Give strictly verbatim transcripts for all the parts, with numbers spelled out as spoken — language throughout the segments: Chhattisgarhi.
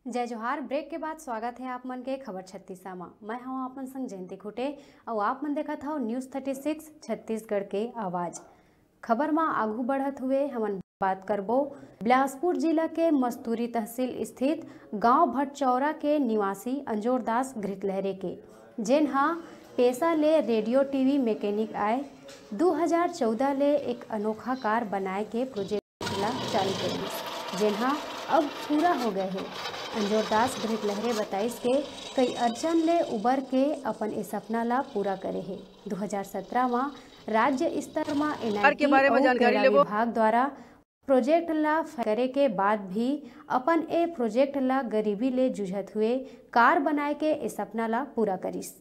जय जोहार। ब्रेक के बाद स्वागत हे आप मन के खबर छत्तीसा म। मैं हवं आप मन संग जयंती खुटे, अउ आप मन देखत हव न्यूज़ थर्टी सिक्स छत्तीसगढ़ के आवाज। खबर म आगू बढ़त हुए हमन बात करबो बिलासपुर जिला के मस्तूरी तहसील स्थित गांव भटचौरा के निवासी अंजोरदास घृतलहरे के, जेन ह पेशा ले रेडियो टीवी मैकेनिक आय। दू हजार चौदह ले एक अनोखा कार बनाए के प्रोजेक्ट ला चालू करिस, जेन ह अब पूरा हो गए हे। अंजोरदास घृतलहरे बताइस के कई अड़चन ले उबर के अपन ए सपना ला पूरा करे हे। दू हजार सत्रह म राज्य स्तर म सरकार के एनआईटी बारे म अउ जानकारी क्रीड़ा लेबो। विभाग द्वारा प्रोजेक्ट ला फै-, करे के बाद भी अपन ए प्रोजेक्ट ला गरीबी ले जूझत हुए कार बनाए के ए सपना ला पूरा करिस।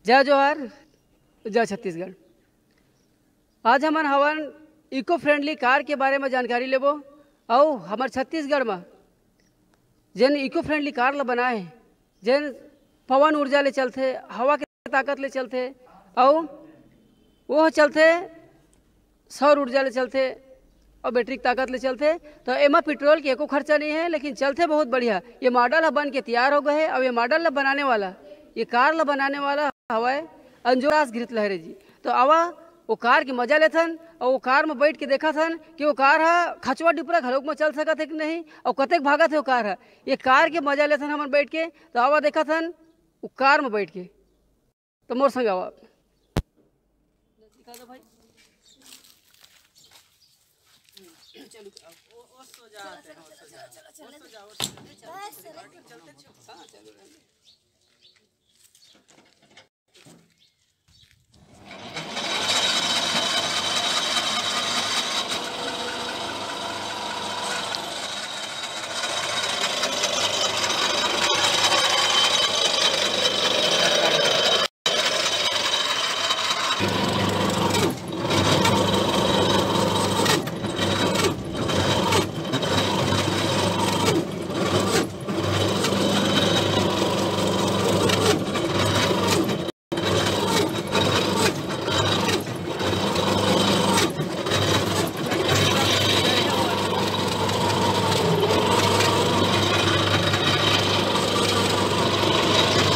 जय जोहार, जय छत्तीसगढ़। आज हमन हवन इको फ्रेंडली कार के बारे म जानकारी लेबो, अउ हमर छत्तीसगढ़ म जेन इको फ्रेंडली कार ल बनाए हे, जेन पवन ऊर्जा ले चलथे, हवा के ताकत ले चलथे, अउ वो चलथे सौर ऊर्जा ले चलथे अउ बैटरी के ताकत ले चलथे। तो एमा पेट्रोल के एको खर्चा नहीं है, लेकिन चलथे बहुत बढ़िया। ये मॉडल ह बन के तैयार हो गए हे। अब ये मॉडल ल बनाने वाला, ये कार ल बनाने वाला हवय अंजोरदास घृतलहरे जी। तो आवा, वो कार के मजा लेथन अउ वो कार में बैठ के देखत हन कि वो कार ह खचवा डिपरा घलोक में चल सकत हे कि नहीं, अउ कतेक भागत हे वो कार ह। ये कार के मजा लेथन हमन बैठ के। तो आवा देखत हन वो कार में बैठ के। तो मोर संग आवा।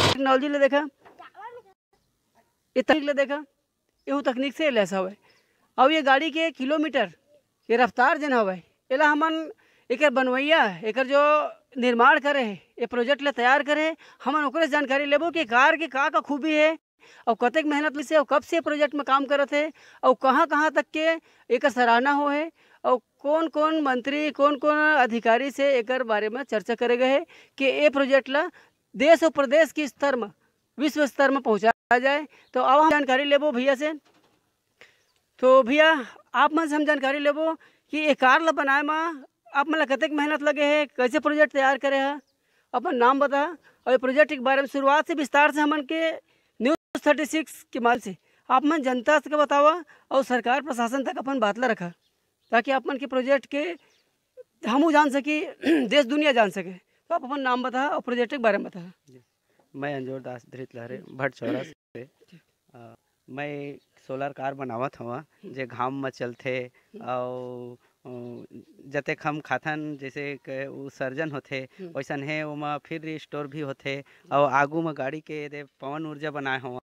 टेक्नोलॉजी ले देखा, ये तकनीक ले देखा, एहू तकनीक से लैस हवय। अउ ये गाड़ी के किलोमीटर के रफ्तार जेन हवय, एला हमन एकर बनवैया, एकर जो निर्माण करे हे, ये प्रोजेक्ट ला तैयार करे हे, हमन ओकरे से जानकारी लेबो कि कार के का का खूबी हे, अउ कतेक मेहनत से अउ कब से प्रोजेक्ट में काम करत हे, अउ कहाँ कहाँ तक के एकर सराहना हो हे, अउ कौन कौन मंत्री, कौन कौन अधिकारी से एकर बारे में चर्चा करे गए हे कि ये प्रोजेक्ट ला देश अउ प्रदेश के स्तर में, विश्व स्तर में पहुँचाया जाए। तो अब हम जानकारी लेबो भैया से। तो भैया, आप मन से हम जानकारी लेबो कि ये कार ला बनाए में आप मन ला कतेक मेहनत लगे हे, कैसे प्रोजेक्ट तैयार करे हे, अपन नाम बता, अउ ये प्रोजेक्ट के बारे में शुरुआत से विस्तार से हमन के न्यूज़ थर्टी सिक्स के माध्यम से आप मन जनता के बतावा अउ सरकार प्रशासन तक अपन बात ला रखा, ताकि आप मन के प्रोजेक्ट के हमू जान सकी, देश दुनिया जान सके। तो आप अपन नाम बता अउ प्रोजेक्ट के बारे में बता। जी। मैं अंजोर दास धृत लहरे, भटचौरा से। अ, मैं सोलर कार बनावत हवा, जे घाम म चलथे, अउ, अ, जतेक हम खाथन, जैसे क-, उ सर्जन होथे, हम्म। वैसन हे, ओमा फिर रिस्टोर भी होथे। अउ आगू म गाड़ी के दे पवन ऊर्जा बनाए हवा,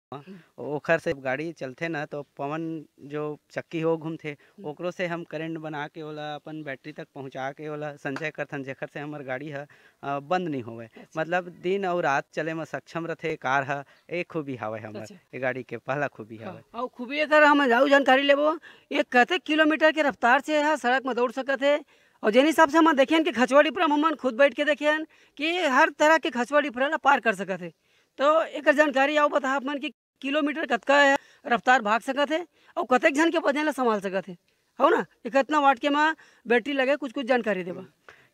ओखर से गाड़ी चलथे ना, तो पवन जो चक्की हो घूमथे, हम्म। ओकरो से हम करंट बना के ओला अपन बैटरी तक पहुंचा के ओला संचय करथन, जेखर से हमर गाड़ी ह, अ, बंद नहीं होवय। अच्छा। मतलब दिन अउ रात चले म सक्षम रथे कार ह, ए खूबी हावय हमर, अच्छा। ए गाड़ी के पहला खूबी हाँ, हावय। अउ खूबी एकर हम अउ जानकारी लेबो, ये कतेक किलोमीटर के रफ्तार से ह सड़क म दौड़ सकत हे, अउ जेन हिसाब से हमन देखेन कि खचवा डिपरा म हमन खुद बैठ के देखेन कि हर तरह के खचवा डिपरा ला पार कर सकत हे। तो एकर जानकारी अउ बता आप मन कि किलोमीटर कतका है, रफ्तार भाग सकत हे, अउ कतेक झन के वजन ला संभाल सकत हे, हो ना? ये कितना वाट के मा बैटरी लगे, कुछ कुछ जानकारी देवा।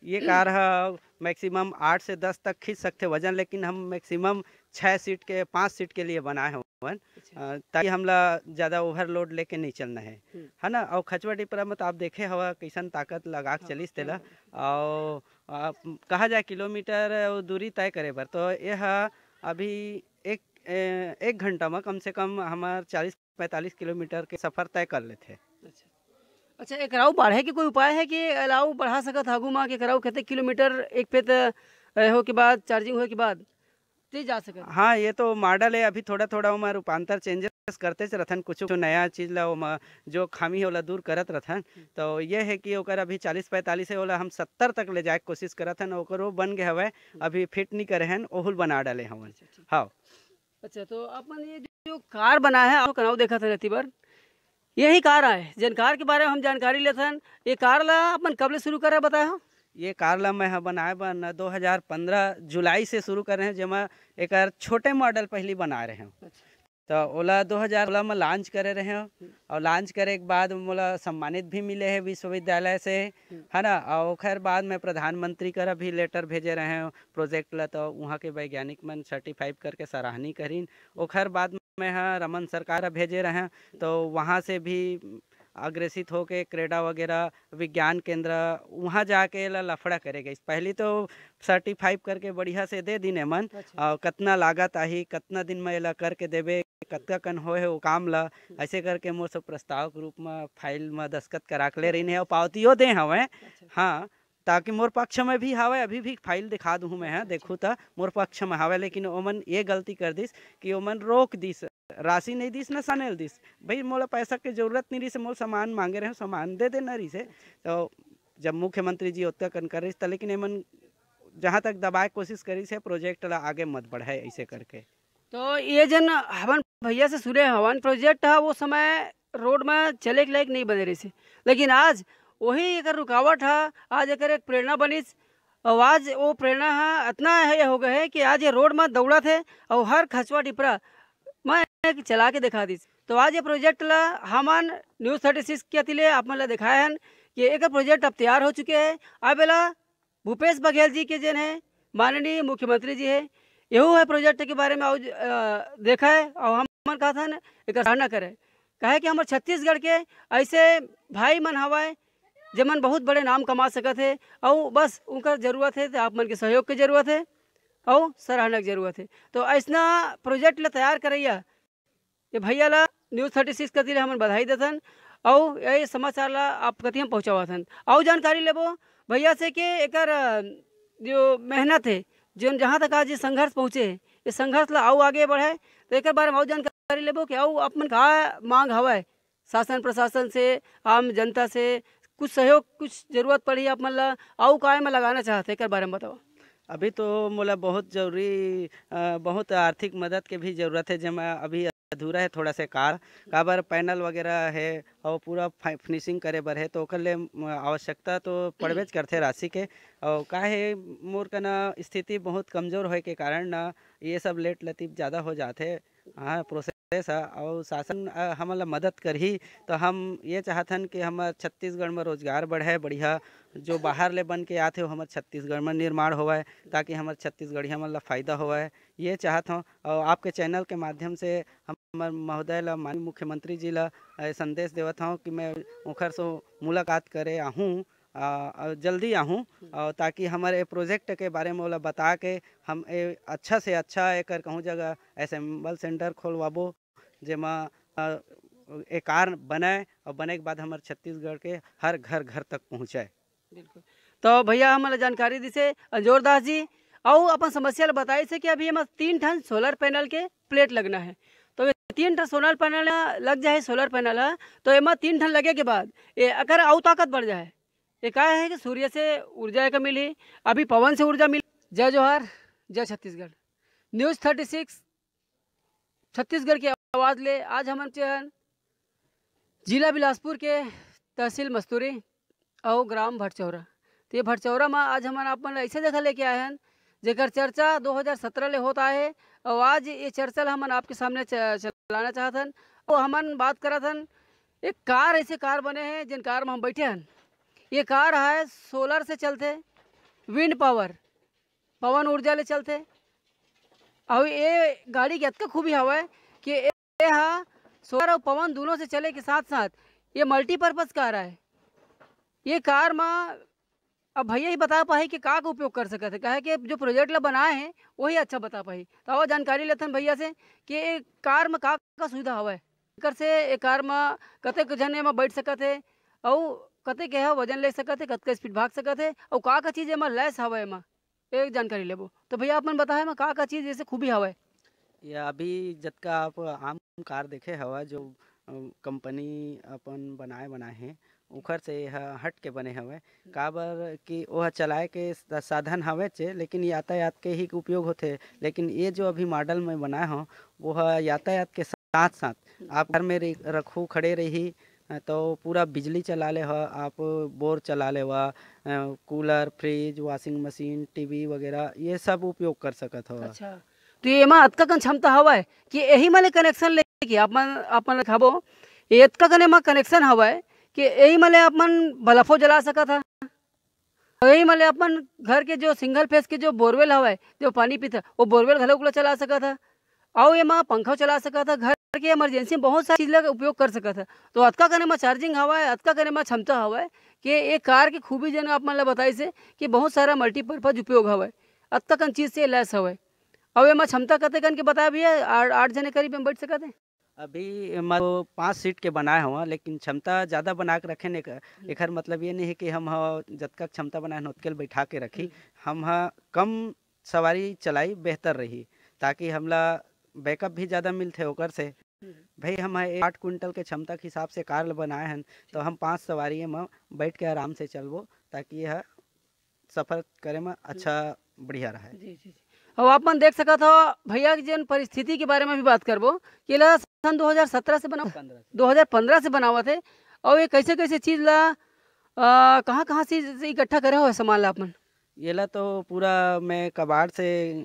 ये कार ह मैक्सिमम आठ से दस तक खींच सकथे वजन, लेकिन हम मैक्सिमम छः सीट के, पाँच सीट के लिए बनाए हवन। अच्छा। अ, ताकि हमला ज़्यादा ओवरलोड लेके नहीं चलना है, हम्म। है ना? और खचवा डिपरा में तो आप देखे हवा कैसन ताकत लगा के हाँ, चलिस तेला। हाँ। और आ, कहा जाए किलोमीटर अउ दूरी तय करे बर, तो यह अभी एक, ए, एक घंटा में कम से कम हमार चालीस पैंतालीस किलोमीटर के सफर तय कर लेथे। अच्छा, एकर अउ बढ़े के कोई उपाय हे कि एला अउ बढ़ा सकत आगू मा, कि एकर अउ कतेक किलोमीटर एक पेत रहे हो के बाद, चार्जिंग होए के बाद ते जा सकत? हाँ, ये तो मॉडल है, अभी थोड़ा-थोड़ा ओमा रूपांतर, चेंजेस करतेच रथन, कुछ नया चीज ला ओमा जो खामी हे ओला दूर करत रथन। हम्म। तो ये है कि ओकर अभी चालीस पैंतालीस है, ओला हम सत्तर तक ले जाए के कोशिश करत हन, ओकरो बन गए हवय, हम्म। अभी फिट नहीं करे हन, ओहुल बना डाले हवन। अच्छा, ठीक। हाँ। अच्छा, तो अपन ये जो कार बना है, आप कनाऊ देखत हन एती बर, यही कार आए, जेन कार के बारे में हम जानकारी लेथन। ये कार ला अपन कब ले शुरू करे बताए हो? ये कार ला मैं ह बनाए बर न दो हज़ार पंद्रह जुलाई से शुरू करे हंव, जेमा एकर छोटे मॉडल पहली बनाए रहे हंव। अच्छा। तो ओला दो हज़ार सोलह में लॉन्च करे रहे हंव, हम्म। और लॉन्च करे के बाद मोला सम्मानित भी मिले हे विश्वविद्यालय से, हम्म। है ना। और ओखर बाद मैं प्रधानमंत्री करा भी लेटर भेजे रहे हंव प्रोजेक्ट ला, तो वहाँ के वैज्ञानिक मन सर्टिफाई करके सराहनीय करिन। ओखर बाद मैं ह रमन सरकार भेजे रहे हंव, तो वहाँ से भी अग्रेसित होके क्रेडा वगैरह विज्ञान केंद्र, वहाँ जाके एला लफड़ा करे गइस। पहली तो सर्टिफाई करके बढ़िया से दे दिन एमन, अच्छा। और कतना लागत आही, कतना दिन में एला करके देबे, कतका कन होए हे वो काम ला, हम्म। ऐसे करके मोर सब प्रस्ताव के रूप में फाइल में दस्तखत करा के ले रहिन हे और पावतीओ दे हवं। अच्छा। हाँ, ताकि मोर पक्ष में भी हावय, अभी भी फाइल दिखा दूँ मैं, हाँ, अच्छा, देखू अच्छा। त मोर पक्ष में हावय, लेकिन ओमन ये गलती कर दिस कि ओमन रोक दिस, राशि नहीं दिस, न सानेल दिस। भाई, मोला पैसा के जरूरत नहीं रहिस, मोला सामान मांगे रहे, सामान दे देना रहिस हे। तो जब मुख्यमंत्री जी ओतका कन कर रहिस त, लेकिन एमन जहाँ तक दबाए के कोशिश करिस हे, प्रोजेक्ट ला आगे मत बढ़ाए, ऐसे करके। तो ये जन हमन भैया से सुने हवन, प्रोजेक्ट ह वो समय रोड में चले के लायक नहीं बने रहिस हे, लेकिन आज वही एकर रुकावट ह, आज एकर एक प्रेरणा बनिस। और आज वो प्रेरणा ह इतना है हो गए है कि आज ये रोड में दौड़त हे और हर खचवा टिपरा में एक चला के दिखा दिस। तो आज ये प्रोजेक्ट ला हमन न्यूज़ थर्टी सिक्स के अति ले आप मन ला दिखाए हन कि एकर प्रोजेक्ट अब तैयार हो चुके हे। अब एला भूपेश बघेल जी के जेन हे, माननीय मुख्यमंत्री जी हे, यहू हे प्रोजेक्ट के बारे में अउ ज-, अ, देखय अउ हमन कहत हन एकर सराहना करय, काहे कि हमर छत्तीसगढ़ के ऐसे भाई मन हवय जेमन बहुत बड़े नाम कमा सकत हे, अउ बस उनकर जरूरत हे तो आप मन के सहयोग के जरूरत हे अउ सराहना के जरूरत हे। तो ऐसना प्रोजेक्ट ल तैयार करैया ये भैया ला न्यूज़ थर्टी सिक्स कति ले हमन बधाई देथन। अउ ये समाचार ला आप कति हम पहुँचावत हन। अउ जानकारी लेबो भैया से कि एकर, अ, जो मेहनत हे, जो जहाँ तक आज ये संघर्ष पहुँचे हे, ये संघर्ष ला अउ आगे बढ़े, तो एकर बारे में अउ जानकारी लेबो कि अउ आप मन का मांग हवय शासन प्रशासन से, आम जनता से, कुछ सहयोग, कुछ जरूरत पड़ही आप मन ला, अउ काय में लगाना चाहत हे, एकर बारे में बताओ। अभी तो मोला बहुत जरूरी, अ, बहुत आर्थिक मदद के भी जरूरत हे, जेमा अभी अधूरा हे थोड़ा से कार, काबर पैनल वगैरह हे और पूरा फा-, फिनिशिंग करे बर हे, तो ओकर ले म-, आवश्यकता तो पड़बेच करथे राशि के। और का हे, मोर कना स्थिति बहुत कमजोर होए के कारण ना ये सब लेट लतीफ ज़्यादा हो जाथे। हाँ, प्रोसेस ह, अउ शासन, अ, हमन ला मदद करही, तो हम ये चाहत हन कि हमर छत्तीसगढ़ में रोजगार बढ़े, बढ़िया जो बाहर ले बन के आथे, वो हमर छत्तीसगढ़ में निर्माण होवय, ताकि हमर छत्तीसगढ़िया मन ला फायदा होवय, ये चाहत हौं। अउ आपके चैनल के माध्यम से हमर महोदय ला, माननीय मुख्यमंत्री जी ला, अ, संदेश देवत हौं कि मैं ओखर से मुलाकात करे आहूँ, अ, अ, जल्दी आहूँ, हम्म। अ, ताकि हमर ए प्रोजेक्ट के बारे में ओला बता के हम ए अच्छा से अच्छा एकर कहूँ जगह असेंबल सेंटर खोलवाबो, जेमा, अ, ए कार बनय और बने के बाद हमर छत्तीसगढ़ के हर घर, घर तक पहुँचय। बिल्कुल। तो भैया हमन ला जानकारी दिसे अंजोर दास जी, अउ अपन समस्या ला बताइस हे कि अभी एमा तीन ठन सोलर पैनल के प्लेट लगना हे। तो ये तीन ठन सोलर पैनल लग जाए, सोलर पैनल ह, तो एमा तीन ठन लगे के बाद ये अकर अउ ताकत बढ़ जाए। ये का हे कि सूर्य से ऊर्जा एकर मिलही, अभी पवन से ऊर्जा मिल। जय जोहार, जय Chhattisgarh. News thirty six Chhattisgarh के आवाज़ ले आज हमन चे हन जिला बिलासपुर के तहसील मस्तूरी अउ ग्राम भटचौरा। तो ये भटचौरा में आज हमन आप मन ला ऐसे जगह लेके आए हन, जेकर चर्चा दो हज़ार सत्रह ले होत आए हे, अउ आज ये चर्चा ला हमन आपके सामने च-, चलाना चाहत हन। तो हमन बात करत हन, एक कार, ऐसे कार बने हे, जिन कार में हम बैठे हन, ये कार है सोलर से चलथे, विंड पावर, पवन ऊर्जा ले चलथे। अउ ये गाड़ी के अतका खूबी हवय कि ये, ये हा सोलर अउ पवन दोनों से चले के साथ-साथ ये मल्टीपर्पज कार आय। ये कार म अब भैया ही बता पाही कि का का उपयोग कर सकत हे, काहे कि जो प्रोजेक्ट ला बनाए हे, वही अच्छा बता पाही। तो आओ जानकारी लेथन भैया से कि ये कार म का का सुविधा हवय, एकर से ये कार म कतेक झन एमा बैठ सकत हे, अउ कतेक ये ह वजन ले सकत हे, कतका स्पीड भाग सकत हे, अउ का का चीज एमा लैस हवय एमा, एक जानकारी लेबो। तो भैया, आप मन बताओ एमा का का चीज जैसे खूबी हवय? ये अभी जतका आप आम कार देखे हवा, जो, अ, कंपनी अपन बनाए बनाए हे, ओखर से ये ह हट के बने हवय। काबर कि ओह चलाए के स-, साधन हवे चे, लेकिन यातायात के ही उपयोग होथे। लेकिन ये जो अभी मॉडल मैं बनाए हव, वो ह यातायात के साथ साथ आप घर में रख-, रखू, खड़े रही, अ, तो पूरा बिजली चला ले ह, आप बोर चला लेवा, अ, cooler, fridge, washing machine, TV वगैरह, ये सब उपयोग कर सकत हव। अच्छा, तो एमा अतका कन क्षमता हवय कि एही म ले कनेक्शन लेके आप मन, आप मन खाबो, ये अतका कन एमा कनेक्शन हवय कि एही म ले आप मन बल्बो जला सकत ह। यही मतलब अपन घर के जो सिंगल फेस के जो बोरवेल हवय, जो पानी पीथे, वो बोरवेल घलो ला चला सकत ह। अउ एमा पंखा चला सकत ह। घर के इमरजेंसी में बहुत सारी चीज ला उपयोग कर सकत ह। तो अतका कने म चार्जिंग हवय, अतका कने म क्षमता हवय कि ये कार के खूबी जन आप मन ला बताइस हे कि बहुत सारा मल्टीपर्पज उपयोग हवय। अतका कन चीज से लैस हवय। अउ एमा क्षमता कतेकन के बताए भैया? आठ, आठ जने करीब में बैठ सकत हे। अभी एमा तो पाँच सीट के बनाए हव, लेकिन क्षमता ज़्यादा बना के रखेन। एक, हम्म। एखर मतलब ये नहीं है कि हम ह जतका क्षमता बनाए हन, ओतके ल बैठा के रखी। हम्म। हम ह कम सवारी चलाई, बेहतर रही, ताकि हमला बैकअप भी ज़्यादा मिलथे ओकर से। हम्म। भाई, हम ह आठ क्विंटल के क्षमता के हिसाब से कार ल बनाए हन, तो ठीक। हम पाँच सवारी म बैठ के आराम से चलबो, ताकि यह सफर करे म हम्म। अच्छा, बढ़िया रहे। जी, जी, जी। अउ आप मन देख सकत हव, भैया के जेन परिस्थिति के बारे में भी बात करबो, कि एला सन दो हज़ार सत्रह से बनावत, पन्द्रह से। दो हज़ार पन्द्रह से बनावत हे, अउ ये कैसे-कैसे चीज ला, अ, कहाँ-कहाँ से, से इकट्ठा करे हो सामान ला आप मन? येला तो पूरा मैं कबाड़ से,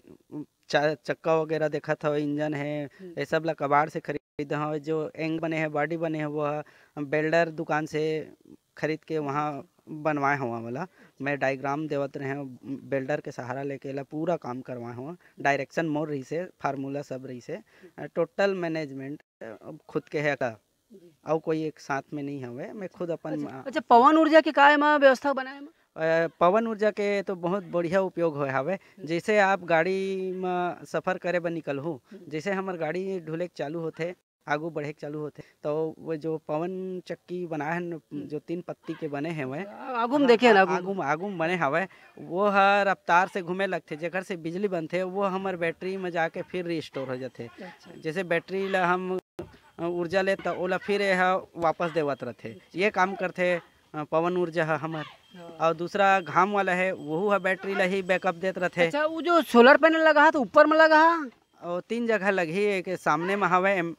चा-, चक्का वगैरह देखत हव, इंजन हे, हम्म। ये सब ला कबाड़ से खरीदे हव। जो एंग बने हे, बॉडी बने हे, वो ह बिल्डर दुकान से खरीद के वहाँ बनवाए हव वाला। मैं डायग्राम देवत रहे हव, बिल्डर के सहारा लेके एला पूरा काम करवाए हव। डायरेक्शन मोर रहिसे, फार्मूला सब रहिसे, अ, टोटल मैनेजमेंट, अ, खुद के हे का, जी। अउ कोई एक साथ में नहीं हवे, मैं खुद अपन अच्छा, म- अच्छा, पवन ऊर्जा के का एमा व्यवस्था बनाए एमा? अ, पवन ऊर्जा के तो बहुत बढ़िया उपयोग होए हवे। हम्म। जैसे आप गाड़ी म सफर करे बर निकलहू, हम्म। जैसे हमर गाड़ी ढुले के चालू होथे, आगू बढ़े के चालू होथे, तो वो जो पवन चक्की बनाए हन, हम्म। जो तीन पत्ती के बने हवय, अच्छा, आगू म हाँ, देखे हन, आ-, आगू म। आगू म, आगू म बने हवय, वो ह रफ्तार से घूमे लगथे, जेकर से बिजली बनथे, वो हमर बैटरी म जाके फिर रिस्टोर हो जाथे। अच्छा। जैसे बैटरी ला हम, अ, ऊर्जा ले, त ओला फिर ये ह वापस देवत रथे। अच्छा। ये काम करथे, अ, पवन ऊर्जा ह हमर। हाँ। अउ दूसरा घाम वाला हे, वहू ह बैटरी ला ही बैकअप देत रथे। अच्छा, वो जो सोलर पैनल लगा हे, तो ऊपर में लगा हे? अउ तीन जगह लगही, एक सामने म हवय, एम-,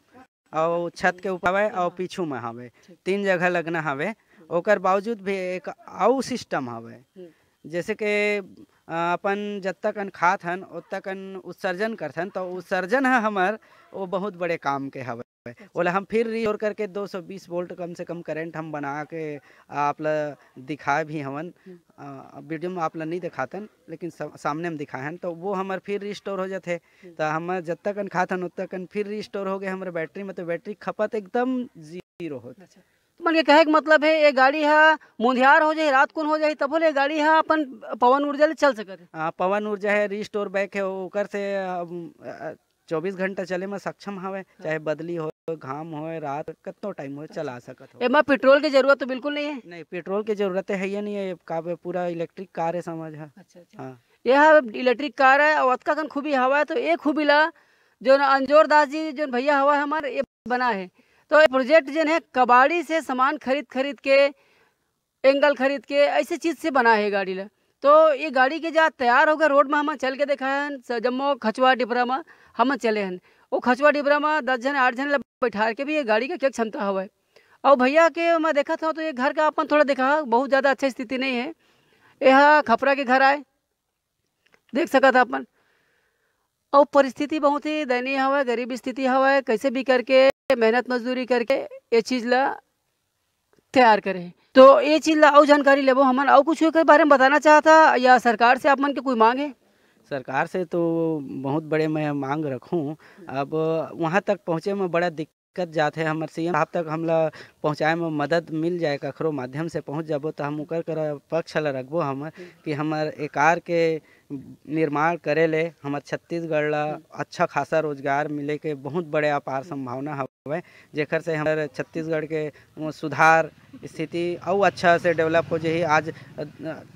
अउ छत के ऊपर हवय, अउ हाँ। पीछू म हवय। ठीक। तीन जगह लगना हवय। ओकर बावजूद भी एक अउ सिस्टम हवय। हम्म। जैसे के, अ, अपन जत्ता कन खात हन, ओत्ता कन उत्सर्जन करथन, तो उत्सर्जन ह हमर वो बहुत बड़े काम के हवय। अच्छा। ओला हम फिर रिस्टोर करके दो सौ बीस वोल्ट कम से कम करंट हम बना के आप ला दिखाए भी हवन। हम्म। अ, वीडियो में आप ला नहीं दिखातन, लेकिन सा-, सामने में दिखाए हन, तो वो हमर फिर रिस्टोर हो जाथे। हम्म। तो हम जत्ता कन खात हन, ओत्ता कन फिर रिस्टोर हो गए हमर बैटरी में, तो बैटरी खपत एकदम जीरो होत। अच्छा। मन के कहे के मतलब हे, ये गाड़ी ह मुंधियार हो जाही, रात कुन हो जाही, तभो ले ये गाड़ी ह अपन पवन ऊर्जा ले चल सकत हे। हाँ, पवन ऊर्जा हे, रिस्टोर बैक हे, ओकर से, अम, अ, चौबीस घंटा चले में सक्षम हवे, हाँ। चाहे बदली होय, घाम होय, रात, कतनो टाइम होय, अच्छा। चला सकत हो। एमा पेट्रोल के जरूरत तो बिल्कुल नहीं हे? नहीं, पेट्रोल के जरूरत हे ही नहीं हे, का बे, पूरा इलेक्ट्रिक कार हे, समझ ह। अच्छा, अच्छा। हाँ। ये ह इलेक्ट्रिक कार हे अउ अतका कन खूबी हवा हे, तो ये खूबी ला जोन अंजोर दास जी, जोन भैया हवा हे हमर, ये बना हे। तो ये प्रोजेक्ट जेन हे, कबाड़ी से सामान खरीद, खरीद के, एंगल खरीद के, ऐसे चीज से बना हे गाड़ी ला। तो ये गाड़ी के जा तैयार होके रोड में हमन चल के देखाए हन, स-, जम्मो खचवा डिबरा में हमन चले हन। वो खचवा डिबरा में दस झन, आठ झन ला बैठार के भी ये गाड़ी के क्या क्षमता हवय। अउ भैया के मैं देखत हव तो ये घर का अपन थोड़ा देखा, बहुत ज्यादा अच्छा स्थिति नहीं हे। ये ह खपरा के घर आय, देख सकत ह अपन। अउ परिस्थिति बहुत ही दयनीय हवय, गरीब स्थिति हवय, कैसे भी करके मेहनत मजदूरी करके ये चीज ला तैयार करे हे। तो ये चीज ला अउ जानकारी लेबो हमन, अउ कुछ एकर बारे में बताना चाहत ह या सरकार से आप मन के कोई मांग हे? सरकार से तो बहुत बड़े मैं मांग रखूं। अब वहां तक पहुंचे में बड़ा दिक्कत जात हे। हमर सीएम साहब तक हमला पहुंचाए में मदद मिल जाए, कखरो माध्यम से पहुंच जाबो, तो हम ओकर करा पक्ष ला रखबो हमर, कि हमर एकार के निर्माण करे ले हमर छत्तीसगढ़ ला अच्छा खासा रोजगार मिले के बहुत बड़े अपार संभावना हवय, जेकर से हमर छत्तीसगढ़ के वो सुधार स्थिति अउ अच्छा से डेवलप हो जाही। आज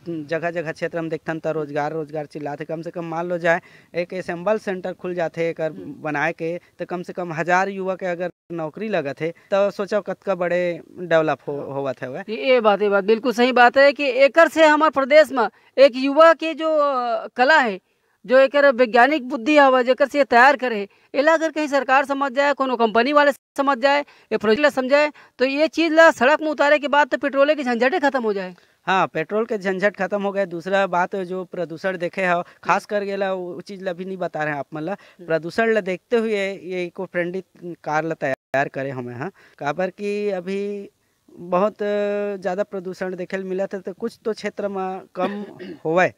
जगह जगह क्षेत्र में देखथन त रोजगार रोजगार चिल्लाथे। कम से कम मान लो जाए एक असेंबल सेंटर खुल जाथे एकर बनाए के, तो कम से कम हजार युवा के अगर नौकरी लगत हे, तो सोचो कतका बड़े डेवलप हो होवत हवय। ये ये बात ये बात बिल्कुल सही बात है कि एकर से हमारे प्रदेश में एक युवा के जो अ, कला है, जो एकर वैज्ञानिक बुद्धि हवय, जेकर से ये तैयार करे हे, एला अगर कहीं सरकार समझ जाए, कोनो कंपनी वाले समझ जाए, ये प्रोजेक्ट ला समझाए, तो ये चीज ला सड़क में उतारे के बाद तो पेट्रोल के झंझटे खत्म हो जाए। हाँ, पेट्रोल के झंझट खत्म हो गए। दूसरा बात, जो प्रदूषण देखे हो, खास करके ला वो चीज ला भी नहीं बता रहे हैं आप मन ला। प्रदूषण ला देखते हुए ये इको फ्रेंडली कार ला तैयार करे हमें, हाँ, काबर कि अभी बहुत ज्यादा प्रदूषण देखे ल मिलत है, तो कुछ तो क्षेत्र में कम होवय।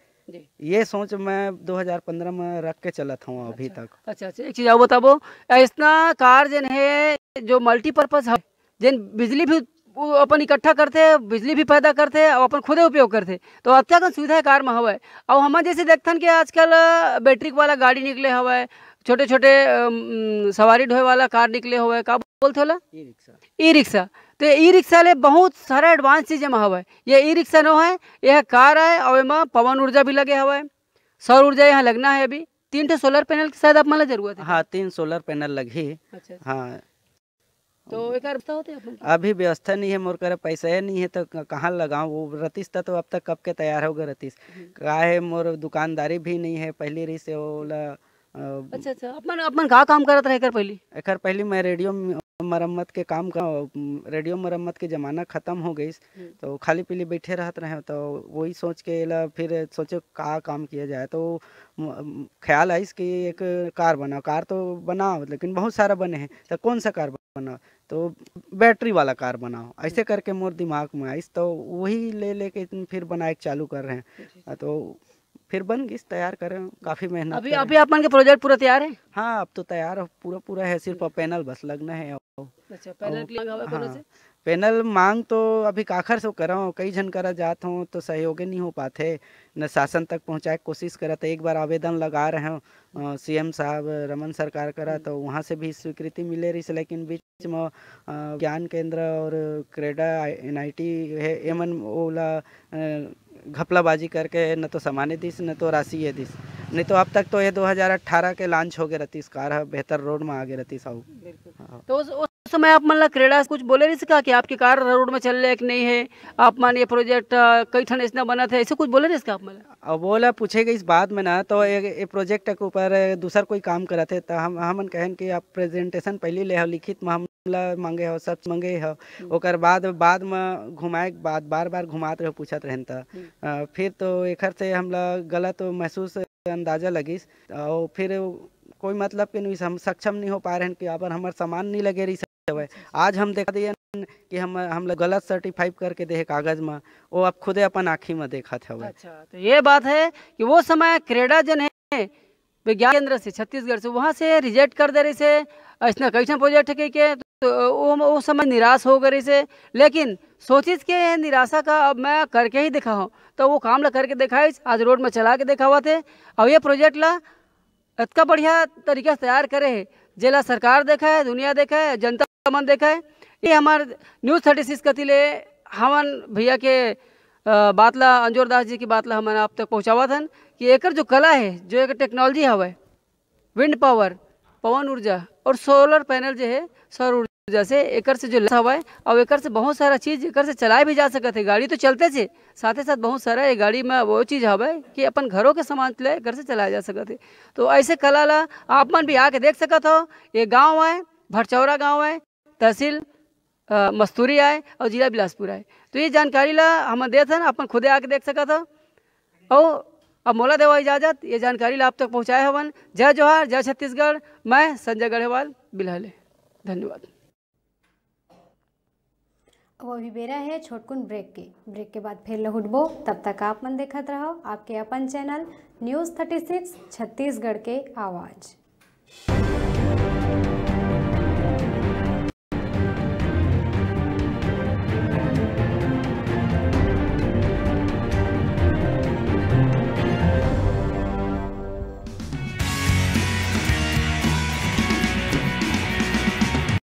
ये सोच मैं दो हज़ार पन्द्रह में रख के चलत हूँ अभी तक। अच्छा, अच्छा, एक चीज और बताबो, ऐसना कार जेन है जो मल्टीपर्पज है, जेन बिजली भी वो अपन इकट्ठा करथे, बिजली भी पैदा करथे और अपन खुदे उपयोग करथे, तो अतका कन सुविधा कार में हवय। और हमन जैसे देखथन कि आजकल बैटरी वाला गाड़ी निकले हवय, छोटे छोटे अम, सवारी ढोए वाला कार निकले हवय, का बोलथे ओला? E rickshaw. E rickshaw. तो ई रिक्शा ले बहुत सारा एडवांस चीज एमा हवय। ये ई रिक्शा नो है, यह कार है और एमा पवन ऊर्जा भी लगे हवय, सौर ऊर्जा यहाँ लगना है। अभी तीन ठो सोलर पैनल की शायद आप मन ला जरूरत है। हाँ, तीन सोलर पैनल लगही। अच्छा, अच्छा। हाँ। तो एकर व्यवस्था होथे अपन के? अभी व्यवस्था नहीं है, मोर करा पैसा ही नहीं है, तो क-, कहाँ लगाऊं? वो रतीस त तो अब तक कब के तैयार हो गए रतीस। हम्म। का है, मोर दुकानदारी भी नहीं है, पहली रही से ओला, अ, अच्छा, अच्छा, अपन, अपन का काम करत रहे एकर पहली? एकर पहली मैं रेडियो म-, मरम्मत के काम कर, रेडियो मरम्मत के जमाना खत्म हो गइस, हम्म। तो खाली पीली बैठे रहत रहे, तो वही सोच के एला फिर सोचे का काम किया जाए, तो म-, ख्याल आइस कि एक कार बनाओ। कार तो बनाओ, लेकिन बहुत सारा बने हैं, तो कौन सा कार बनाओ? तो बैटरी वाला कार बनाओ। ऐसे करके मोर दिमाग में आइस, तो वही ले लेके फिर बनाए के चालू कर रहे हैं। जी। आ, तो फिर बन गिस, तैयार करे, काफी मेहनत अभी, करे। अभी आप मन के प्रोजेक्ट पूरा तैयार है? हाँ, अब तो तैयार है, पूरा, पूरा है, सिर्फ अब पैनल बस लगना है। अच्छा, पैनल और, की मांग हवे कोनो हाँ, से? पैनल मांग तो अभी काखर से करव, कई झन करा जात हों तो सहयोगे नहीं हो पाथे, न शासन तक पहुंचाए के कोशिश करत। एक बार आवेदन लगा रहे हों, अ, सीएम साहब रमन सरकार करा, हम्म। तो वहाँ से भी स्वीकृति मिले रहिस, लेकिन बीच में, अ, ज्ञान केंद्र और क्रेडा, एनआईटी है, एमन ओला, अ, घपलाबाजी करके न तो सामान दिस, न तो राशि ये दिस। नहीं तो अब तक तो ये दो हज़ार अठारह के लॉन्च हो गए रतीस, कार ह बेहतर रोड में आगे रतीस। आओ। बिल्कुल। हाँ। तो उस, उस समय आप मन ला क्रेडा से कुछ बोले रहिस का कि आपकी कार रोड में चल रहे कि नहीं है, आप मन ये प्रोजेक्ट, अ, कई ठन ऐसना बनत है, ऐसे कुछ बोले रहिस का आप मन ला? अब वो ला पूछे गइस बाद में ना, तो ये, ये प्रोजेक्ट के ऊपर दूसर कोई काम करत है, तो हम, हमन कहन कि आप प्रेजेंटेशन पहले ले आओ, लिखित में हम ला मांगे हो, सब मांगे हो, हम्म। ओकर बाद, बाद में घुमाए के बाद बार-बार घुमात रहे, पूछत रहन त, हम्म। अ, फिर तो एखर से हमला गलत महसूस अंदाजा लगिस, और फिर कोई मतलब के नहीं, हम सक्षम नहीं हो पा रहे हैं कि अपन हमर सामान नहीं लगे रही हवे। अच्छा, अच्छा। आज हम देखा दिए कि हम, हमला गलत सर्टिफाई करके दे हे कागज में, वो अब खुदे अपन आँखी में देखत हवे। अच्छा, तो ये बात है कि वो समय क्रेडा जन है, विज्ञान केंद्र से, छत्तीसगढ़ से, वहाँ से रिजेक्ट कर दे रहिस हे, अइसना कइसन प्रोजेक्ट हे कहिके, तो वो, वो समय निराश हो गए रहिस हे। लेकिन सोचिस के निराशा का अब मैं करके ही दिखाऊँ, तो वो काम ला करके दिखाइस, आज रोड में चला के दिखावत हे। और ये प्रोजेक्ट ला अतका बढ़िया तरीका से तैयार करे हे, जेला सरकार देखा है, दुनिया देखा है, जनता मन देखा है। ये हमार न्यूज़ थर्टी सिक्स कति ले हमन भैया के, अ, बात ला, अंजोर दास जी की बात ला हमन आप तक पहुँचावत हन कि एकर जो कला है, जो एक टेक्नोलॉजी हवय, विंड पावर, पवन ऊर्जा और सोलर पैनल जो है, सौर ऊर्जा से, एकर से जो लैस हवय और एकर से बहुत सारा चीज एकर से चलाए भी जा सकत है। गाड़ी तो चलते से, साथे साथ बहुत सारा ये गाड़ी में वो चीज हवय कि अपन घरों के सामान ले एकर से चलाया जा सकत है। तो ऐसे कला ला आप मन भी आके देख सकत हो। ये गांव है, भरचौरा गांव है, तहसील, अ, मस्तूरी आए और जिला बिलासपुर आए। तो ये जानकारी ला हमन देत हन, अपन खुदे आके देख सकत हो। और अब मोला देवा इजाजत, ये जानकारी ला आप तक पहुँचाए हवन। जय जोहार, जय छत्तीसगढ़। मैं संजय गढ़ेवाल, बिल्हले। धन्यवाद। अब अभी बेरा है छोटकुन ब्रेक के। ब्रेक के बाद फिर लहुटबो, तब तक आप मन देखत रहो आपके अपन channel news thirty six Chhattisgarh के आवाज़।